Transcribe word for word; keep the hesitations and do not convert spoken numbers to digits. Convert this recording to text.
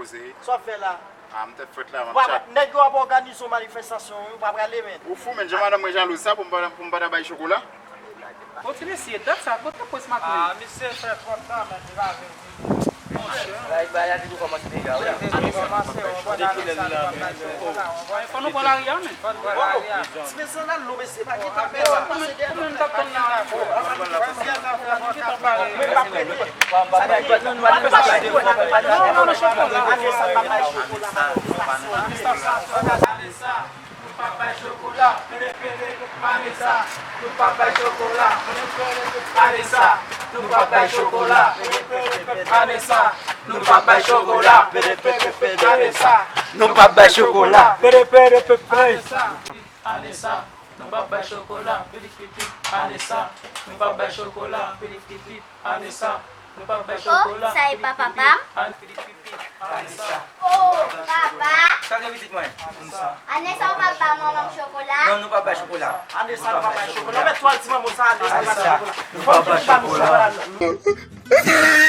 Sa w ap fè la? Ah, m tèt frèt la, m ap chat. Nèg yo ap òganize yon manifestasyon wi, ou pa prale, men. Ou fou, men, jan madanm mwen jalouz sa pou m pa, pou m pa ta bay chokola? Bon, ti mesye, dat sa, kote pwès maten? Ah, misye fè twòp tan, men li pa vle vini. Monchè. Bay, bay, ane nou kòmanse deja, wi. Ane kòmanse, on bon ane sa, nou pa bay chokola, on bon. Fò nou pran lari a, men. Fò nou pran lari a. Ti mesye, nan nou, mesye, pa gen tan pèdi. Kòman n t ap tann la? Ane sa, nou pa bay chokola. Ane sa, nou pa bay chokola. Pere, pere, pere, ane sa, nou pa bay chokola. Pere, pere, pere, ane sa, nou pa bay chokola. Pere, pere, pere, ane sa, nou pa bay chokola. Pere, pere, pere, ane sa, nou pa bay chokola. Pere, pere, pere, ane sa. Ane sa, nou p ap bay chokola, pilit pitit. Ane sa, nou p ap bay chokola, pilit pitit. Ane sa, nou p ap bay chokola, sa e pa papa m? Oh, papa! Sa gen pitit mwen? Ane sa, ou p ap ba manman m chokola? Non, nou p ap bay chokola. Ane sa, nou p ap bay chokola. Mèt twal ti manman sa, ane sa, nou p ap bay chokola. Nou p ap bay chokola.